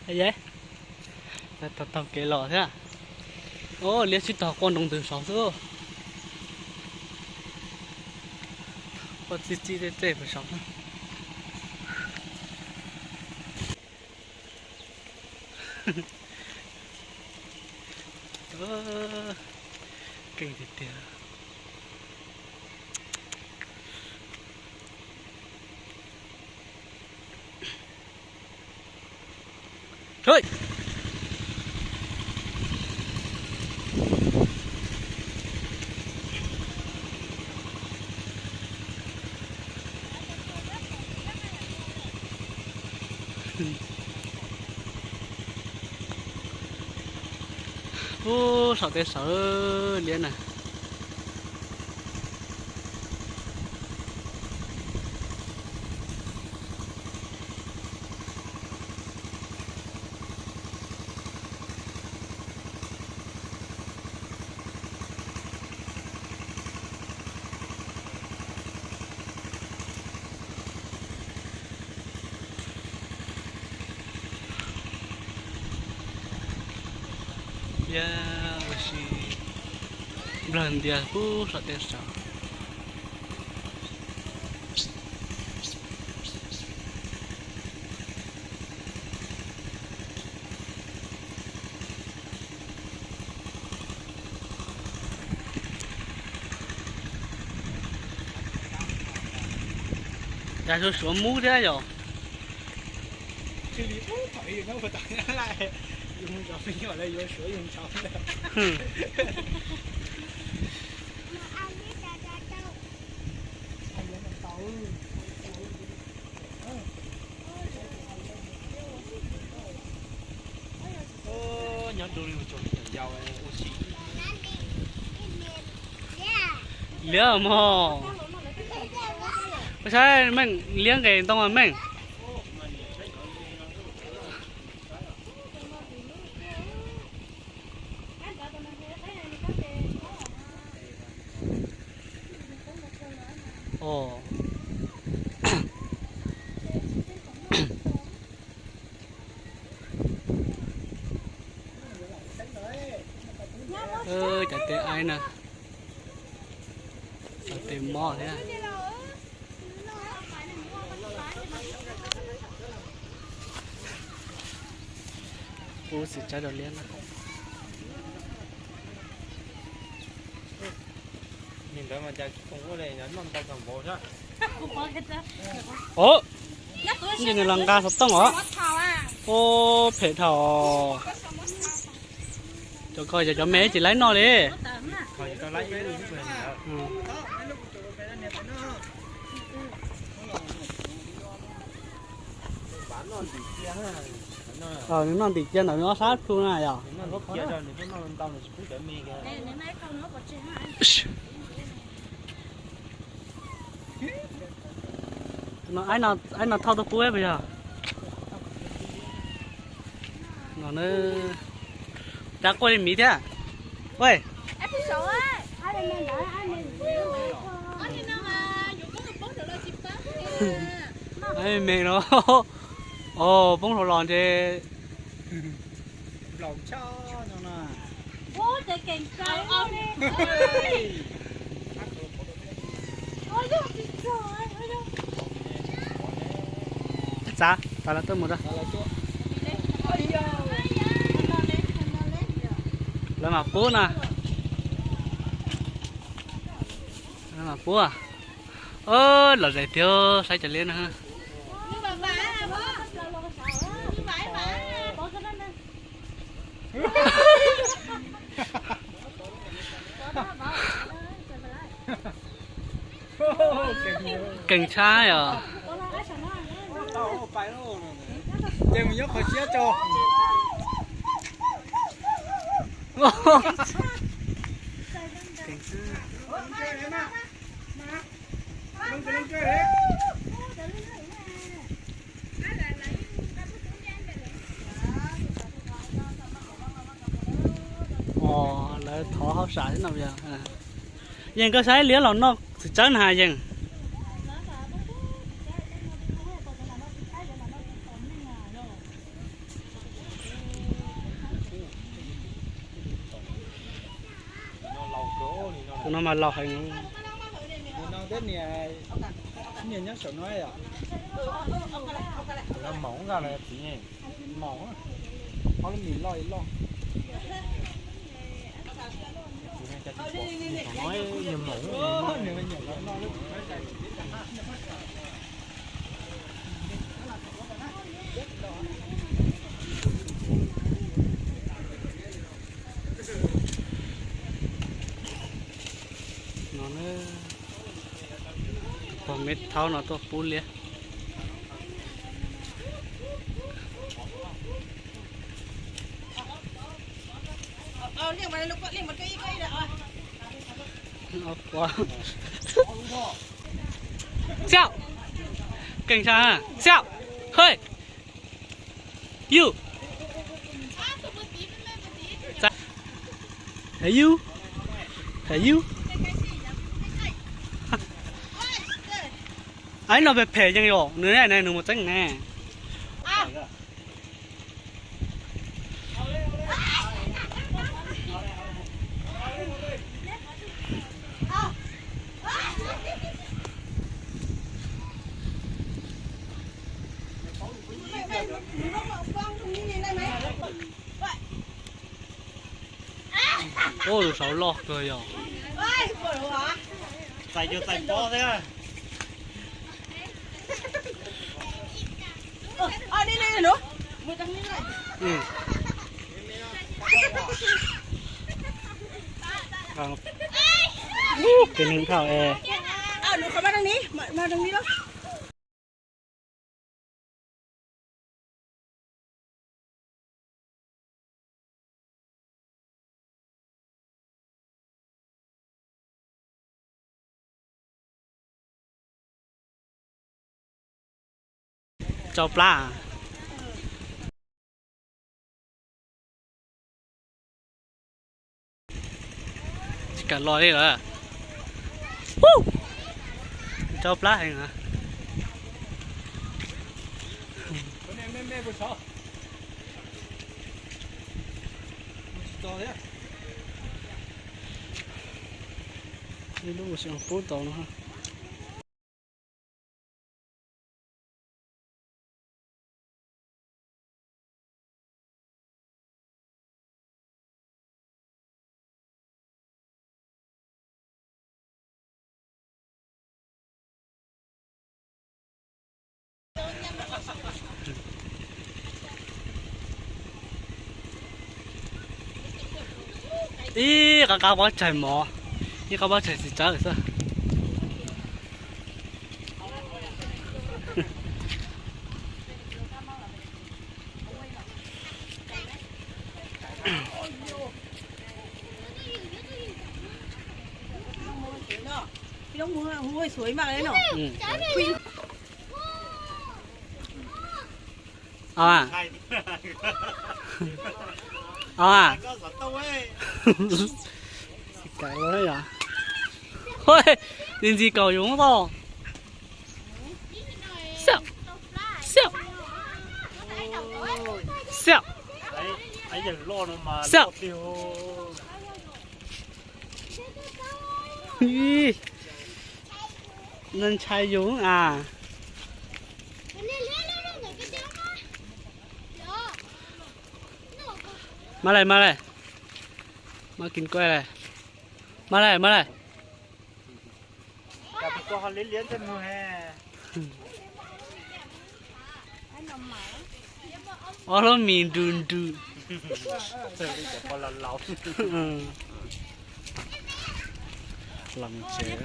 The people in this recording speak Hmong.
Ye, taug taug kev los thiab. Os, liab sib tog quaj nroo ntws saud xwb. Quaj txij txij txej txej puag saud. Keej tiag tiag. Ub, saum tej saud liab na. Liab ua si nplawg ntias pub saum tej saud. Cas suav suav mub thiab yom. Nyob du li mus tsuas me nyuam yaus ua si. Liab mog. Koj saib meej, liab nqes ntoo meej. Cov tej aib na, cov tej mob thiab. Ub, txiv tsawb rau liab na. Ov, nws los nqa xov tooj os. Ub, phem dhau. Cov ko yog cov me tsis laib noj li. Nws noj ntim cia ntawm nws ob sab plhu na yom. Aib no thauj tuaj pub puas yog? No, cab quaj li miv thiab. Ua, aib me no, o, poob hlo los ntshe. Txav, txav lawv tuaj mus. Lawv mam pub na. Lawv mam pub. Lom zem tiag, saib cov liab na. Keeg tshaj os. Ces mus nyob qhov siab tso. Os, lawv thov hauj sam no yog. Yeej, koj saib liab los noj txiv tsawb na Yeej. No mas laus heev. Tus no thiab niam, niam nyob saum no yom. Tus no maum nqa los txiv, maum, ob lub mis loj loj. No, pog me thaub no tuaj pub liab. Xiaum, keej tshaj, xiaum, hej, yus, yus, yus. Ib no phem phem yeej yom, nws ne nws mus txeeb ne. Ua tus saud loj kawg yog. Txais cov txais pob thiab. Kev neeg dhau es. Tsau plab. Tsis kam los li lawm. Tsau plab heev. Ib lub ua si pub tau no. Ib qab qab pob tsaig mov, ib qab pob tsaig txiv tsawb xwb. Au, au, tsis kam los yom. Ntxim ntxim kaum yus tau. Xiab, xiab, xiab. Xiab. Ntshai yus a. Mas lawm, mas lawm. Mas kim kuaj lawm. Mas lawm, mas lawm. Ob lub mis nrus nrus. Los tsev.